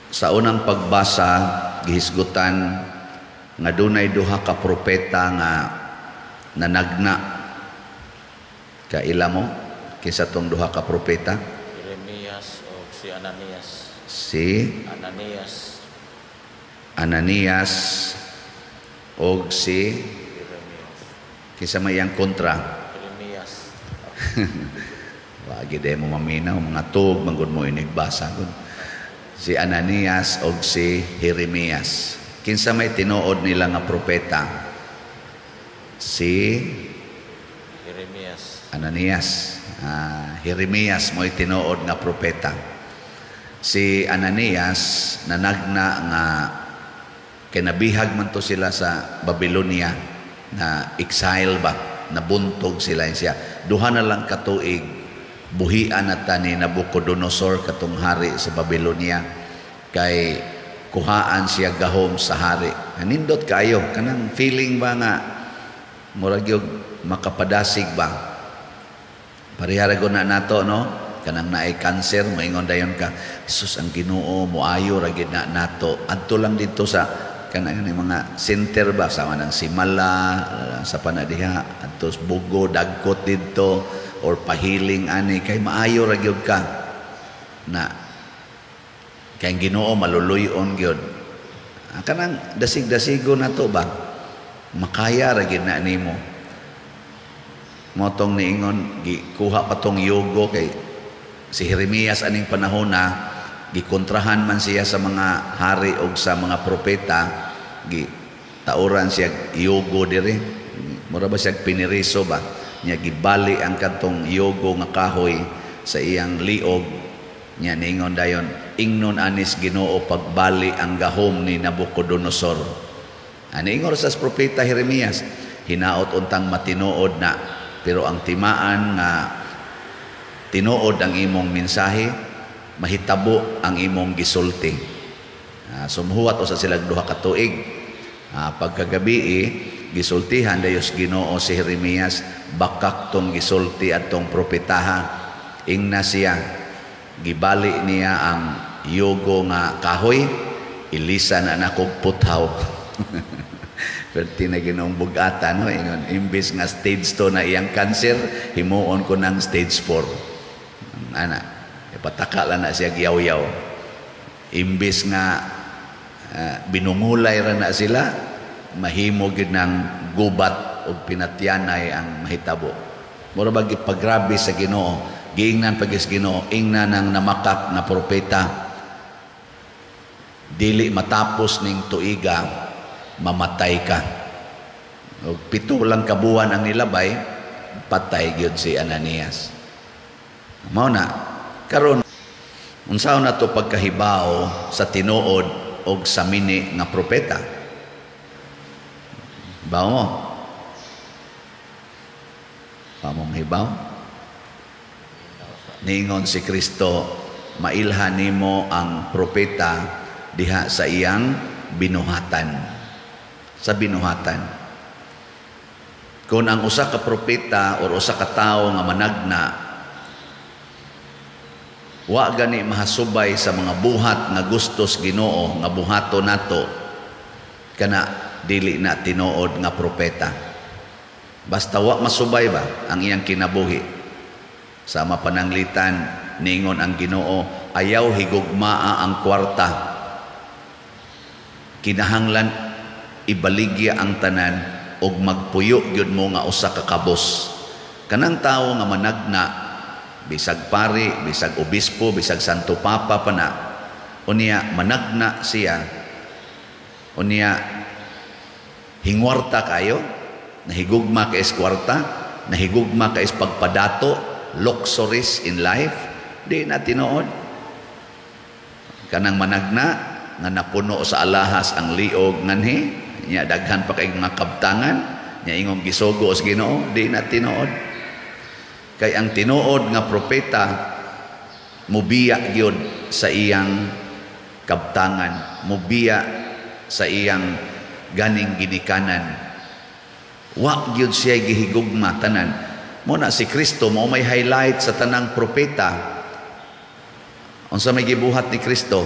Sa unang pagbasa, gihisgutan nga dunay duha ka propeta nga nanagna. Kaila mo kinsa tong duha ka propeta? Jeremias o si Ananias. Si Ananias. Ananias og si Jeremias. Kinsa may iyang kontra? Jeremias. Wa gid mo maminaw, mga tuog man gud mo inigbasa gud. Si Ananias og si Jeremias. Kinsa may tinuod nila nga propeta? Si Jeremias. Ananias. Jeremias mo'y tinuod nga propeta. Si Ananias nanagna nga kay nabihag man to sila sa Babylonia, na exile ba, nabuntog sila siya. Duha na lang katuig, buhian na ta ni Nabucodonosor, katong hari sa Babylonia, kay kuhaan siya gahom sa hari. Nindot kayo kanang feeling ba nga murag yung makapadasig ba? Parehara na nato, no? Kanang naay cancer, moingon dayon ka, "Jesus, ang Ginoo moayo ra gid na nato." Adto lang dito sa kanang ni mga center ba, sama ng Simala sa panadiha adto sa Bugo, dagkot didto or pahiling ani kay maayo ra gyud ka na kay ang Ginoo maluluy-on gyud. Kanang dasig-dasigo na to ba, makaya ra gyud na nimo. Motong niingon, gikuha pa tong yugo kay si Jeremias aning panahon na gikontrahan man siya sa mga hari og sa mga propeta, gi tauran siya yugo diri, mura ba siya piniriso ba niya, gibali ang kadtong yugo nga kahoy sa iyang liog niya. Niingon dayon, "Ingnon anis Ginoo, pagbali ang gahom ni Nabucodonosor." Ani ingon sa propeta Jeremias, hinaot untang matinuod na, pero ang timaan nga tinuod ang imong mensahe, mahitabo ang imong gisulti. Sumuhuwat usa sila 2 ka tuig. Pagkagabi, gisultihan dayos Ginoo si Jeremias, bakak tong gisulti atong propetaha. Ingna siya, gibali niya ang yugo nga kahoy, ilisa na nakog puthaw. Perti na Ginoong bugata, no? Ingon, imbis nga stage 2 na iyang cancer, himuon ko ng stage 4. Ana, ipataka lang na siya giyaw-yaw. Imbis nga binungulay ra na sila, mahimo gid ng gubat o pinatyanay ang mahitabo. Mura ba gipagrabe sa Ginoo, giingnan pagis Ginoo, ingnan ang namakak na propeta, dili matapos ning tuiga, mamatay ka. Og 7 lang ka buwan ang nilabay, patay gyud si Ananias. Mao na karon, unsaon na to pagkahibaw sa tinuod og sa mini nga propeta? Hibaw mo? Pamong hibaw? Ningon si Kristo, mailhan nimo ang propeta diha sa iyang binuhatan. Sa binuhatan. Kung ang usa ka propeta or usa ka tawo nga managna wa gani mahasubay sa mga buhat nga gustos Ginoo nga buhato nato, kana dili na tinuod nga propeta. Basta wa masubay ba ang iyang kinabuhi. Sa mapananglitan, ningon ang Ginoo, ayaw higugmaa ang kwarta. Kinahanglan ibaligya ang tanan og magpuyo gyud mo nga usa ka kabos. Kanang tawo nga managna, bisag pari, bisag obispo, bisag Santo Papa pa na, unya managna siya, unya hingwarta kayo, nahigugma ka is kwarta, nahigugma ka is pagpadato, luxuries in life, di na tinuod. Kanang managna nga napuno sa alahas ang liog nganhi, nya daghan pa kay mga kabtangan, nya ingong gisugo sa Ginoo, di na tinuod. Kay ang tinuod nga propeta mubiya gyud sa iyang kabtangan, mubiya sa iyang ganing ginikanan. Wa gyud siya gihigugma tanan. Mo na si Kristo mao may highlight sa tanang propeta. Unsa may gibuhat ni Kristo?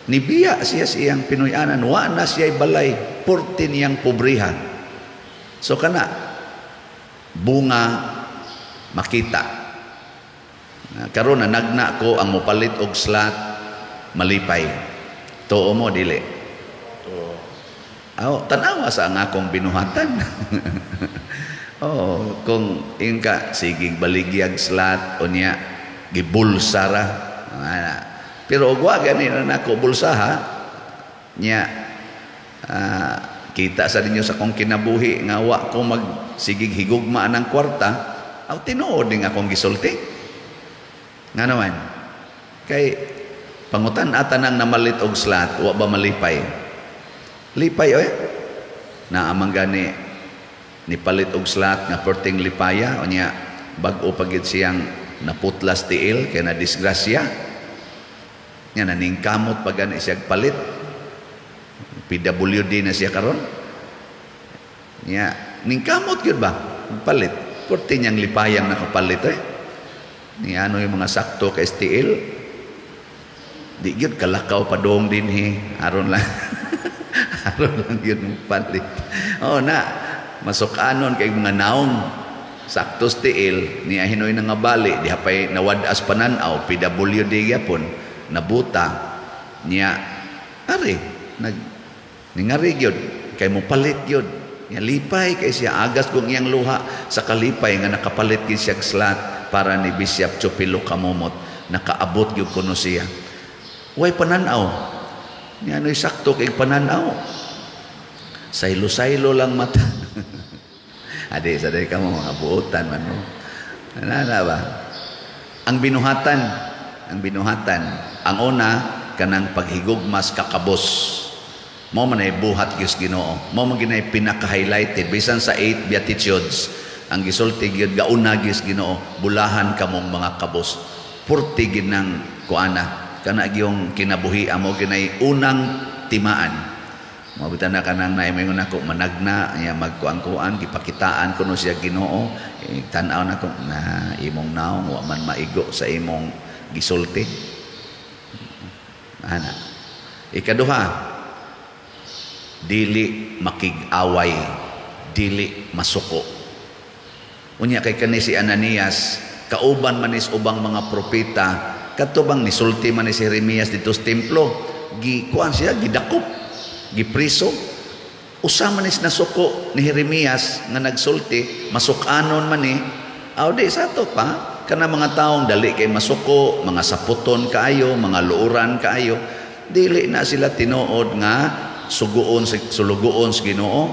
Nibiya siya sa iyang Pinoy-anan, wa na siya balay, purti niyang pobriha. So kana bunga makita. Karon nanagna ko ang mopalit og slot malipay. Tuo mo dili? Tuo. Aw, tan-awa sa ang akong binuhatan. Oh, kung ingka sigig baligyag slot unya gibulsa ra. Ana. Pero og wa gani na nako bulsa ha. Nya kita sa ninyo sa akong kinabuhi nga wa ko magsigig higugma anang kwarta, aw tinuod ning akong gisulti. Nga naman, kay pangutan ata nang namalit og slot, wa ba malipay? Lipay oy. Naamang gani nipalit og slot nga perting lipaya, unya bag-o pa gid siyang naputlas tiil kay na disgrasya. Nya naningkamot pa gani siya palit. PWD na siya karon. Nya ningkamot gyud ba palit. Perting niyang lipayang nakapalit eh. Ni ano yung mga sakto kay STL, di gyud kalakaw padong dinhi, aron lang aron lang gyud mo palit. Oh na masukanon kay mga naong sakto tiil niya hinoy na nga bali diha pay nawad-as panan-aw PWD gyapon nabuta niya ari nag ningari gyud kay mo palit gyud niya lipay kay siya agas kung iyang luha sa kalipay nga nakapalit gyud siya slot para ni Bishop Chupilo Kamomot nakaabot gyud kuno siya. Way panan-aw niya ano'y sakto kay panan-aw saylo-saylo lang mata. Adi sa day ka mo mga buotan man mo. Ana ba? Ang binuhatan, ang binuhatan, ang una kanang paghigugmas kakabos. Mao man ay buhat gyud Ginoo. Mao man ginay pinaka-highlighted bisan sa 8 Beatitudes. Ang gisulti gyud gauna gyud Ginoo, bulahan kamong mga kabos. Purti gid nang kuana. Kana gyung kinabuhi amo ginay unang timaan. Mao bitan na kanang naay moingon nako managna nya magkuan-kuan gipakitaan kuno siya Ginoo, eh, tan-aw nako na imong naong wa man maigo sa imong gisulti. Ana. Ikaduha, dili makig-away, dili masuko. Unya kay kani si Ananias, kauban man is ubang mga propeta, kadto bang nisulti man ni si Jeremias dito sa templo, gikuan siya, gidakop, gipriso. Usa man is nasuko ni Jeremias nga nagsulti, masukanon man ni, aw di sa ato pa, kana mga taong dali kay masuko, mga saputon kaayo, mga luoran kaayo, dili na sila tinuod nga suguon sa sulugoon sa Ginoo.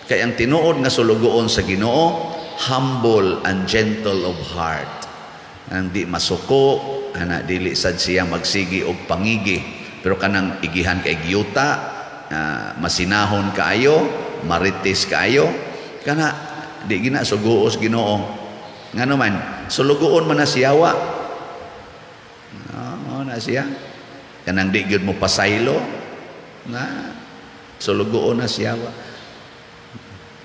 Kay ang tinuod nga sulugoon sa Ginoo, humble and gentle of heart. Ang di masuko, ana dili sad siya magsigi og pangigi, pero kanang igihan kay giyuta, masinahon kaayo, marites kaayo, kana di gina suguos Ginoo. Ngano man, sulugoon man na siyawa. Oo na siya. Kanang di gyud mo pasaylo, na sulugoon na siyawa.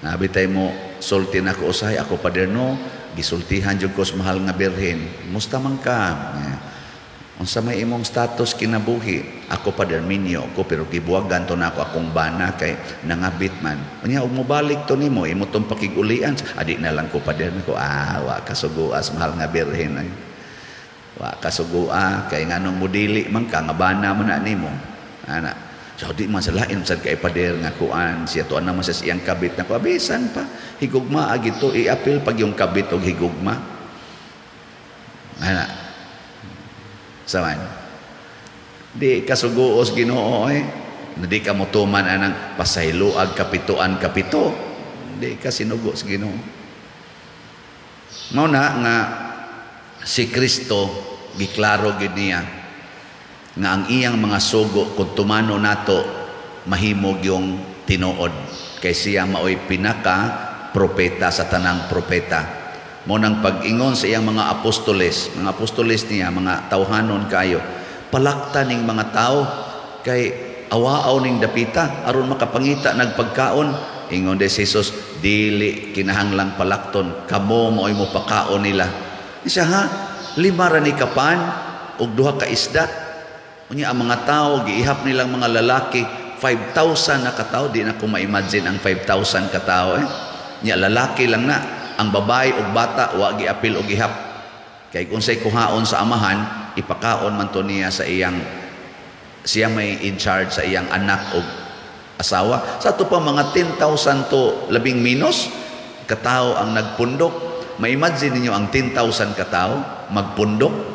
Nabi tay mo sulti na ko usahay ako paderno, gisultihan jud ko sa mahal nga birhen. Musta man ka? Unsa may imong status kinabuhi? Ako pader minyo ko pero gibuwagan to nako akong bana kay nangabit man. Unya og mobalik to nimo imo tong pakig-ulian. Adi na lang ko pader nako. Ah, wa kasuguas mahal nga birhen ay. Wa kasugua kay nganong modili man ka nga bana man na nimo. Ana. So di man sa lain sad kay pader nga kuan siya tuan naman sa iyang kabit nako abisan pa higugma agito iapil pag yung kabit og higugma. Ana. Saman. Di kasuguos Ginoo eh. Di ka motuman anang pasayloag kapituan kapito. Di ka sinugo sa Ginoo. Mao na nga si Kristo giklaro gid niya nga ang iyang mga sugo kung tumano nato mahimog yung tinuod kay siya maoy pinaka propeta sa tanang propeta. Mo nang pag-ingon sa iyang mga apostoles niya, mga tawhanon kayo, palakta ning mga tao kay awaaw ning dapita aron makapangita nagpagkaon. Ingon de si Jesus, dili kinahanglang palakton, kamo maoy mo pakaon nila. Siya ha, 5 ra ni kapan ug 2 ka isda. Unya ang mga tao giihap nilang mga lalaki, 5,000 na katao, di na ko ma-imagine ang 5,000 katao eh. Nya lalaki lang na, ang babae ug bata wa giapil og ihap. Kay kung say kuhaon sa amahan, ipakaon man to niya sa iyang, siya may in charge sa iyang anak og asawa. Sa ato pa mga 10,000 to labing minus katao ang nagpundok. Ma-imagine ninyo ang 10,000 katao magpundok.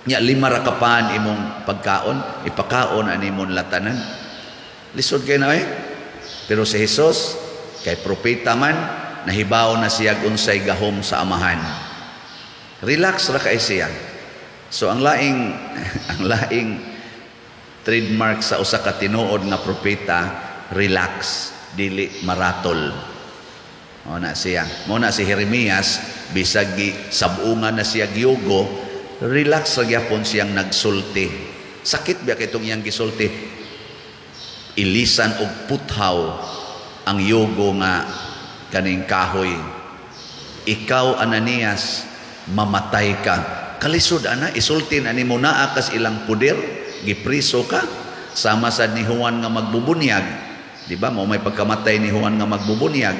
Nya 5 ra ka pan imong pagkaon, ipakaon ani imong latanan. Lisod kay na eh. Pero si Jesus kay propeta man, nahibaw na siya unsay gahom sa amahan. Relax ra kay siya. So ang laing ang laing trademark sa usa ka tinuod nga propeta, relax, dili maratol. Mao na siya. Mao na si Jeremias, bisag sab-ungan na siya giyugo, relax ra gyapon siyang nagsulti. Sakit biya kay itong iyang gisulti. Ilisan og puthaw ang yugo nga kaning kahoy. Ikaw, Ananias, mamatay ka. Kalisod ana, isulti na nimo naa kas ilang puder, gipriso ka. Sama sad ni Juan nga magbubunyag. Di ba? Mao may pagkamatay ni Juan nga magbubunyag.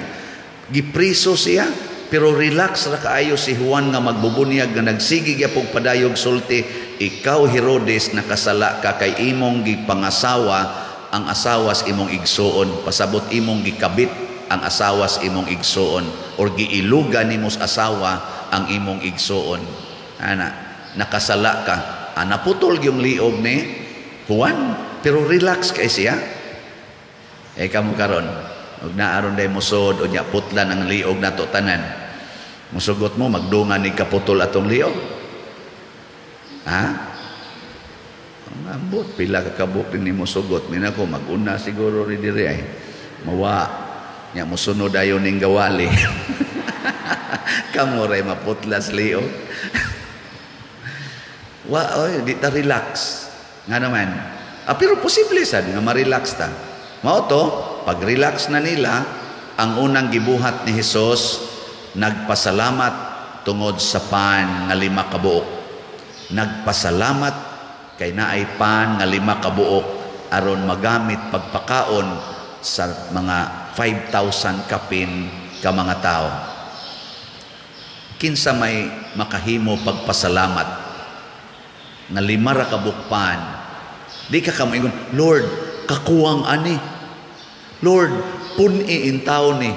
Gipriso siya, pero relax ra kaayo si Juan nga magbubunyag nga nagsige gyapon padayog sulti, ikaw Herodes nakasala ka kay imong gipangasawa ang asawas imong igsuon, pasabot imong gikabit ang asawas imong igsuon, or giilugan nimo sa asawa ang imong igsuon. Ana, nakasala ka. Naputol yung liog ni Juan, pero relax kay siya. Eh kamo karon, ug naaron day musod unya putlan ang liog nato tanan. Musugot mo magdungan ni kaputol atong liog. Ha? Ambot pila ka kabuk ni musugot mina ko maguna siguro ri diri ay. Mawa nya musunod ayon ning gawali. Kamo ray maputlas liog. Wa oy, di ta relax. Nga naman. Pero posible sad nga ma-relax ta. Mao to, pag relax na nila, ang unang gibuhat ni Hesus, nagpasalamat tungod sa pan nga 5 ka buok. Nagpasalamat kay naay pan nga 5 ka buok aron magamit pagpakaon sa mga 5,000 kapin ka mga tao. Kinsa may makahimo pagpasalamat nga 5 ra ka buok pan? Di ka kamoingon, Lord, kakuwang ani. Lord, pun-i in taon ni.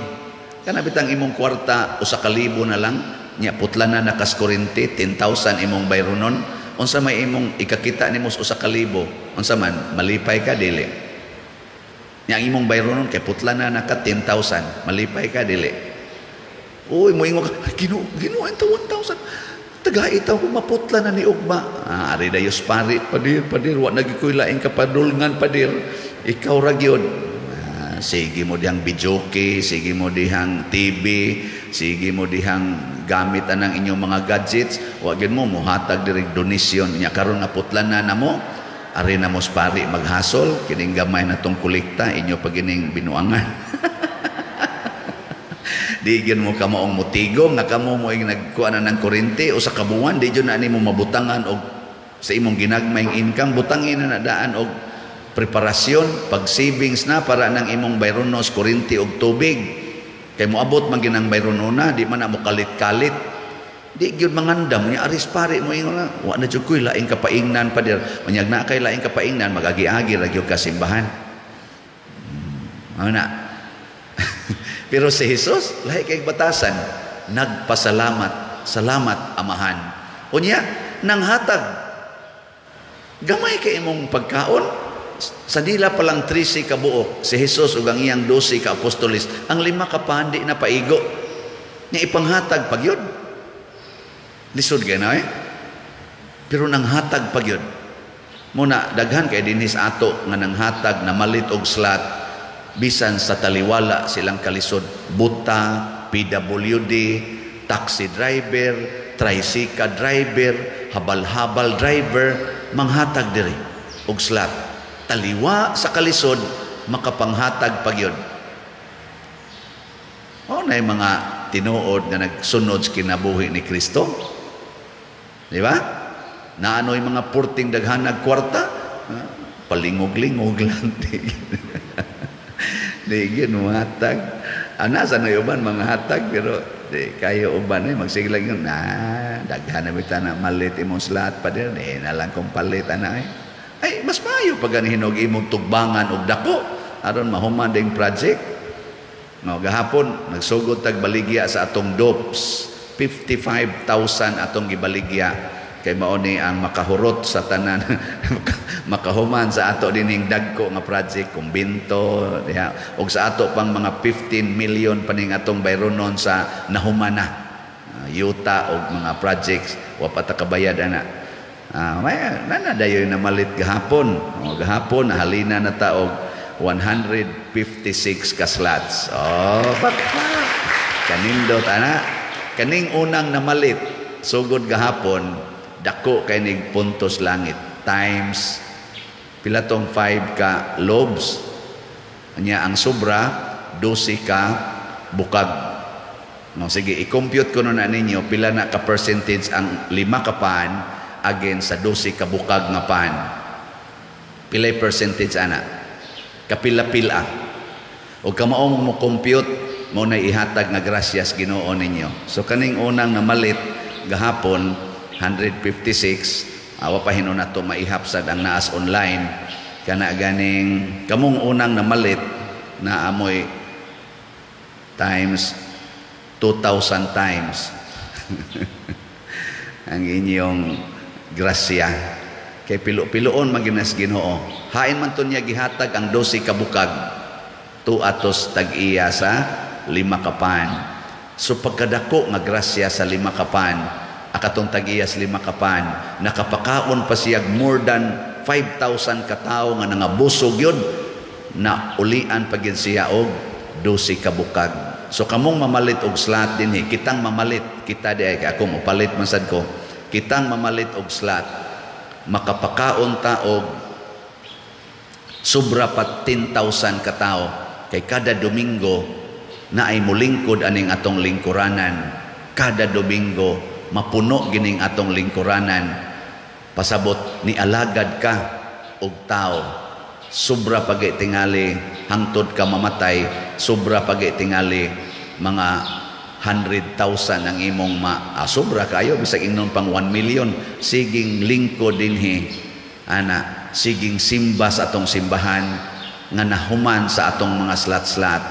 Kana bitang imong kwarta 1,000 na lang, nya putla na nakas kurente, 10,000 imong bayronon. Unsa may imong ikakita nimo sa 1,000? Unsa man malipay ka dili? Nya ang imong bayronon kay putla na naka 10,000, malipay ka dili? Uy, moingon ka, Ginoo, Ginoo enta 1,000. Tagait ako maputla na ni ugma. Ari dayos pari, padir, padir, wa nagikoy laing kapadulngan, padir. Ikaw ra gyud. Sige mo dihang videoke, sige mo dihang TV, sige mo dihang gamit anang inyong mga gadgets. Wa gyud mo mohatag diri donasyon nya karon nga putlan na namo. Ari na mos pari maghasol kining gamay na tong kolekta inyo pag ining binuangan. Di gyud mo kamaong motigom nga kamo mo ing nagkuha na ng kurente o sa kabuan, di gyud na nimo mabutangan og sa imong ginagmayng income, butangin na daan og preparasyon, pag savings na para nang imong bayronos kurente og tubig. Kay moabot man ginang bayronona, di man na mo kalit-kalit. Di gyud mangandam nya aris pare mo ingon na, wa na jud koy laing kapaingnan pa dir. Unyag na kay laing kapaingnan, mag-agi-agi ra gyud ka simbahan. Ana. Pero si Jesus, lahi kay batasan, nagpasalamat, salamat amahan. Unya, nanghatag. Gamay kay imong pagkaon. Sa dila pa lang 13 ka buok, si Jesus ug ang iyang 12 ka apostoles, ang 5 ka pan di na paigo. Nya ipanghatag pag yun. Lisod kay na eh. Pero nanghatag pag yun. Muna, daghan kay dinhis ato nga nanghatag na malit og slat, bisan sa taliwala silang kalisod, buta, PWD, taxi driver, tricycle driver, habal-habal driver, manghatag diri og slat. Taliwa sa kalisod, makapanghatag pag yun. Mao na yung mga tinuod nga nagsunod sa kinabuhi ni Kristo. Di ba? Naano'y mga purting daghanag kwarta, Palingog-lingog lang. Di gyud mohatag. Ana sa na uban mga hatag, pero di kayo uban eh magsige lang yun na daghan na bitaw na malit imong slot pa din di na lang kong palit ana eh. Ay, mas maayo pag ganihinog imong tugbangan og dako aron mahuman ding project. No, gahapon nagsugod tag baligya sa atong dopes. 55,000 atong gibaligya kay mao ni ang makahurot sa tanan, makahuman sa ato dining dagko nga project, kumbinto diha, ug sa ato pang mga 15 million paning atong bayronon sa nahumana yuta og mga projects wa pa ta kabayad ana. May nana dayoy namalit gahapon. O, gahapon halina na ta og 156 ka slots. Oh, bakpa. Kanindot ana. Kaning unang namalit sugod gahapon, dako kay nig puntos langit times pila tong 5 ka loaves. Anya ang sobra 12 ka bukag. No, sige, i-compute ko na ninyo pila na ka percentage ang 5 ka pan against sa 12 ka bukag nga pan. Pilay percentage ana? Kapila-pila. O kamao mo compute mo na ihatag nga grasyas Ginoo ninyo. So kaning unang namalit gahapon 156, awa pa hinuon nato maihap sad ang naas online kana ganing kamong unang namalit na amoy times 2,000 times ang inyong grasya kay pilo-piloon man ginas Ginoo. Hain man to niya gihatag ang 12 ka bukag tu atos tag-iya sa 5 ka pan. So pagkadako nga grasya sa 5 ka pan, akatong tag-iya sa 5 ka pan, nakapakaon pa siya more than 5,000 ka tawo nga nangabusog yun, na ulian pa gyud siya og 12 ka bukag. So kamong mamalit og slot dinhi, kitang mamalit, kita di ay ako mopalit man sad ko, kitang mamalit og slot, makapakaon ta og sobra pa 10,000 katao kay kada Domingo na ay mulingkod aning atong lingkuranan. Kada Domingo mapuno gining atong lingkuranan. Pasabot ni alagad ka og tao, sobra pag tingali hangtod ka mamatay, sobra pag tingali mga 100,000 ang imong sobra kayo, bisag ingnon pang 1 million, siging lingkod dinhi ana, siging simba sa atong simbahan nga nahuman sa atong mga slat-slat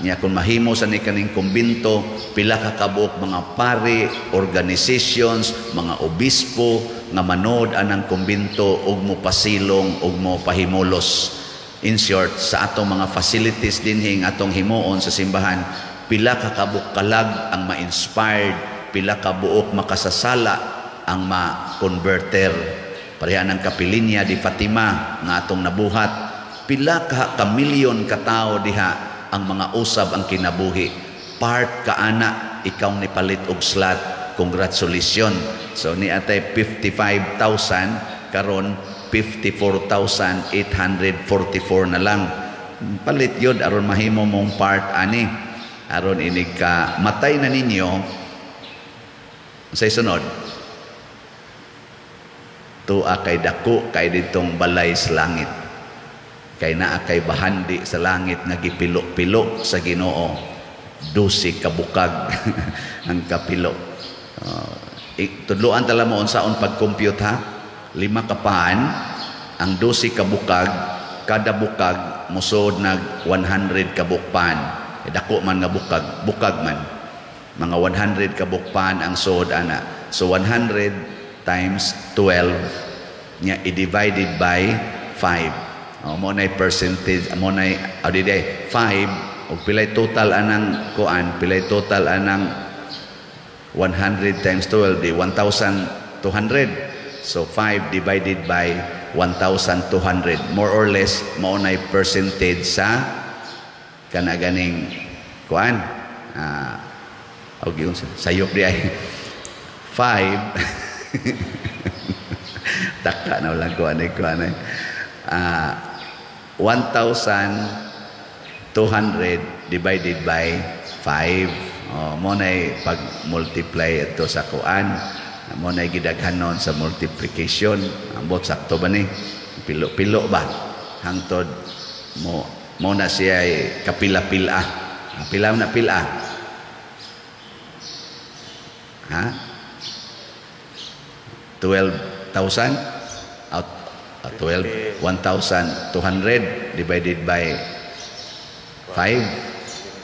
niya. Kung mahimo sa ni kaning kumbinto, pila ka kabuok mga pari, organizations, mga obispo nga manood anang kumbinto ug mo pasilong ug mo pahimulos. In short, sa atong mga facilities dinhi nga atong himuon sa simbahan, pila ka kabuok kalag ang ma-inspired, pila ka buok makasasala ang ma-converter. Pareha ng Kapilinya di Fatima nga atong nabuhat, pila ka kamilyon ka tao diha ang mga usab ang kinabuhi. Part ka ana, ikaw ni palit og slot. Congratulations. So ni atay 55,000, karon 54,844 na lang. Palit yun aron mahimo mong part ani. Aron inig ka matay na ninyo sa sunod tuwa kay dako kay ditong balay sa langit, kay naa kay bahandi sa langit nga gipilo-pilo sa Ginoo. 12 ka bukag ang kapilo. Tudloan tala mo unsaon pag-compute ha. 5 ka pan ang 12 ka bukag, kada bukag mosod nag 100 ka bukpan. Dako man nga bukag, bukag man. Mga 100 ka bukpan ang sod ana. So 100 times 12 nya i-divided by 5. O, mo nay percentage, mo nay o di day 5 og pilay total anang kuan, pilay total anang 100 times 12 di 1,200. So 5 divided by 1,200, more or less mao nay percentage sa kana ganing kuan. Og yun sayop di ay 5 taka na lang kuan ay kuan ay 1,200 divided by 5. Oh, mo nay pag multiply ito sa kuan, mo nay gidaghanon sa multiplication. Ambot sakto ba ni? Pilo-pilo ba? Hangtod mo mo na siya ay kapila-pila. Ah, pila na pila? Ha? 12,000 out 12 1,200 divided by 5.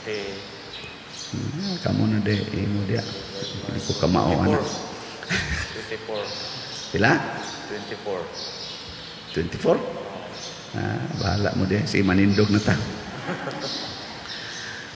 20. Kamo na de imo dia. Hindi ko kamao ana. 24. Pila? 24. 24? Ah, bahala mo de si manindog na ta.